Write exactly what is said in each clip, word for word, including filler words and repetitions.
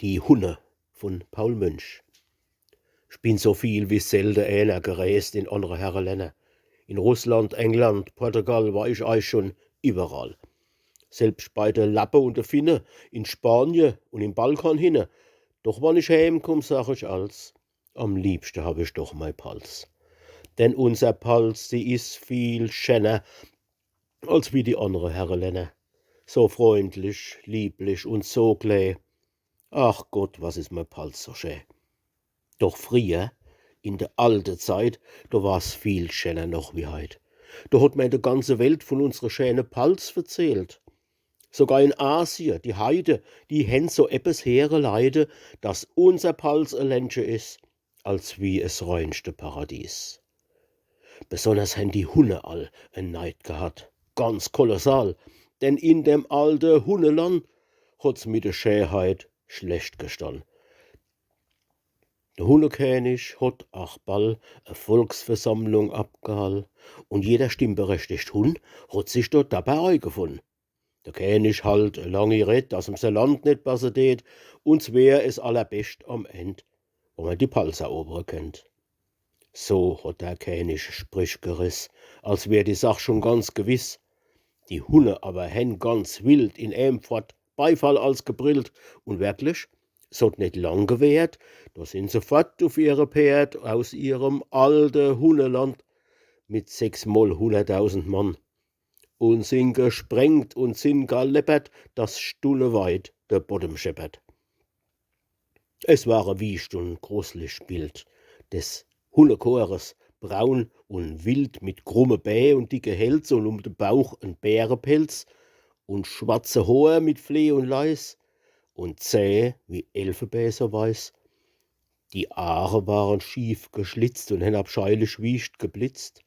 Die Hunne vun Paul Münch. Ich bin so viel wie selde eener gereest in annre Herrelänner. In Russland, England, Portugal war ich eich schun iwwerall. Selbscht bei de Lappe un de Finne, in Spanie un im Balkan hinne. Doch wann ich heemkumm, sag ich als: Am liebschte hab ich doch mei Palz. Denn unser Palz, die is viel schänner als wie die annre Herrelänner. So freundlich, lieblich un so klä. Ach Gott, was is mei Palz so schä. Doch frieher, in de alte Zeit, do war's viel schänner noch wie heit. Do hot mer in de ganze Welt vun unsre schäne Palz verzählt. Sogar in Asie, die Heide, die hen so eppes here leide, dass unser Palz e Ländche is, als wie es reinschte Paradies. Besonders hen die Hunne all en Neid gehat, ganz kolossal, denn in dem alte Hunneland hot's mit de Schäheit schlecht gestann. De Hunnekänig hot ach ball e Volksversammlung abgehall, un jeder stimmberechtigt Hunn hot sich dort dabei eigefunn. De Känig halt e langi Red, dass em sei Land net basse deet, un s wär es allerbescht am End, wo mer die Palz erobere kennt. So hot der Känig Sprich geriss, als wär die Sach schun ganz gewiss. Die Hunne awwer hen ganz wild in eem fort Beifall als gebrillt, un werklich, s hot net lang gewährt, do sin se fort uf ihre Päerd aus ihrem alte Hunneland mit sechs mol hunnerdausend Mann un sin gesprengt un sin galeppert, dass stunneweit de Boddem scheppert. Es war e wiescht un gruslich Bild des Hunnechores, braun un wild mit krumme Bää un dicke Häls un um de Bauch en Bärepelz un schwarze Hoor mit Fleh un Leis un Zäh wie Elfebää so weiß. Die Aache waren schief geschlitzt un hen abscheilich wiescht geblitzt.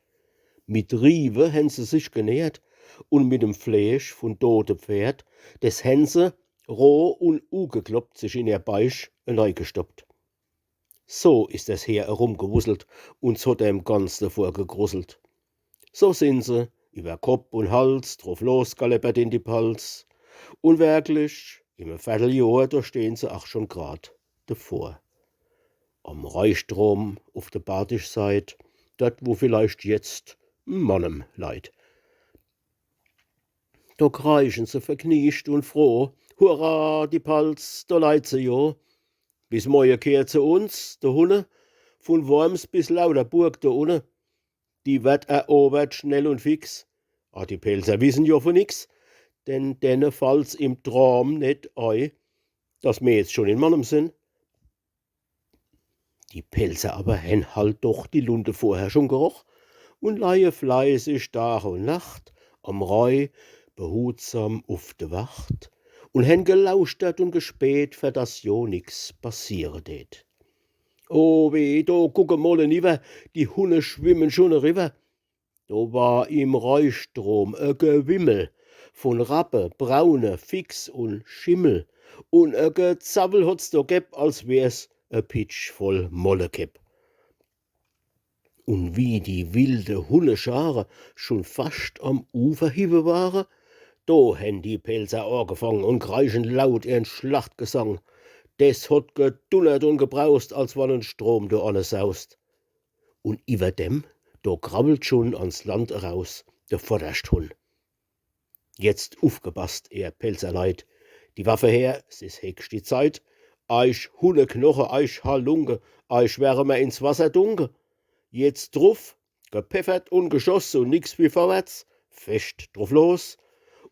Mit Riewe hen se sich genährt un mit dem Fleesch vun dote Pferd, des hen se roh un ugekloppt sich in ihr Bauch eneigestoppt. So is des Heer erumgewusselt un s hot em ganz devor gegrusselt. So sin se iwwer Kopp un Hals druff losgaleppert in die Palz. Un werklich, im e Verteljohr, do stehn se ach schun grad devor. Am Rheistrom uf de badisch Seit, dort, wo vielleicht jetzt Mannem leit. Do kreischen se vergniecht un froh: Hurra, die Palz, do leit se jo. Bis moje kehrt se uns, de Hunne, vun Worms bis Lauterburg do unne. Die werd erobert schnell un fix. Ah, die Pälzer wissen jo vun nix, denn denne fallt's im Traum net ei, dass mer jetzt schun in Mannem sin. Die Pälzer awwer hen halt doch die Lunte vorher schun geroch un leie fleißig Dag un Nacht am Rhei behutsam uf de Wacht un hen gelauschtert un gespäht, fer dass jo nix passiere deet. O weh, do guck emol eniwwer, die Hunne schwimmen schun eriwwer. Do war im Rheistrom e Gewimmel vun Rappe, Braune, Fichs un Schimmel. Un e Gezawwel hot's do gebb, als wär's e Pitsch voll Mollekepp. Un wie die wilde Hunneschare schun fascht am Ufer hiwwe ware, do hen die Pälzer agefange un kreischen laut ihren Schlachtgesang. Des hot gedunnert un gebraust, als wann en Strom do anne saust. Un iwwer dem, do krabbelt schun ans Land eraus de vorderscht Hunn. Jetzt ufgepasst, ehr Pälzer Leit, die Waffe her, s is hegscht die Zeit. Eich Hunneknoche, eich Halunke, eich werre mer ins Wasser dunke. Jetzt druf, gepeffert un geschoss un nix wie vorwärts, fescht druf los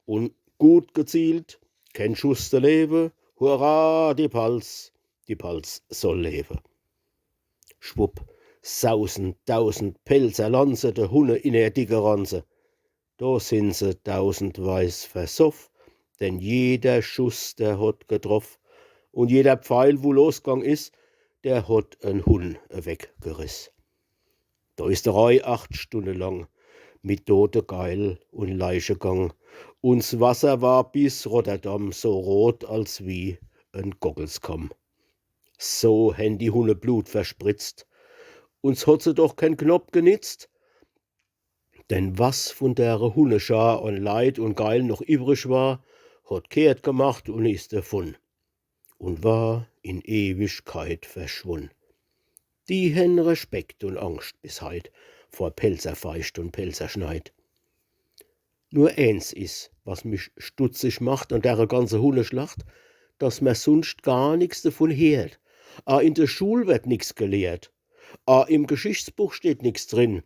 un gut gezielt, ken Schuss denewe, hurra, die Palz, die Palz soll lewe. Schwupp, sausen dausend Pälzer Lanze de Hunne in ehr dicke Ranze. Do sin se dausendweis versoff, denn jeder Schuss, der hot getroff. Un jeder Pfeil, wu losgang is, der hot en Hunn eweggeriss. Do is de Rhei acht Stunne lang mit Dote, Geil un Leiche gang. Un s Wasser war bis Rotterdam so rot als wie en Gockelskamm. So hen die Hunne Blut verspritzt. Un s hot se doch ken Knopp genitzt. Denn was vun dere Hunneschar an Leit un Geil noch iwwrig war, hot kehrt gemacht un is devun. un war in Ewigkeit verschwunn. Die hen Respekt un Angscht bis heit vor Pälzer Feicht un Pälzer Schneid. Nur eens is, was mich stutzig macht an dere ganze Hunneschlacht, dass mer sunscht gar nix devun heert. A in de Schul werd nix gelehrt. A im Geschichtsbuch steht nix drin.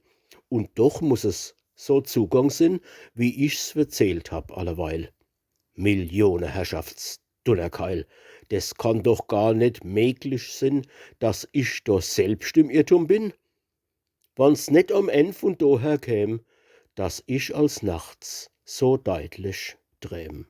Un doch muss es so zugang sin, wie ich's verzählt hab alleweil. Millioneherrschaftsdunnerkeil, des kann doch gar net meglich sin, dass ich do selbscht im Irrtum bin. Wann's net am End vun doher käm, dass ich als nachts so deitlich träm.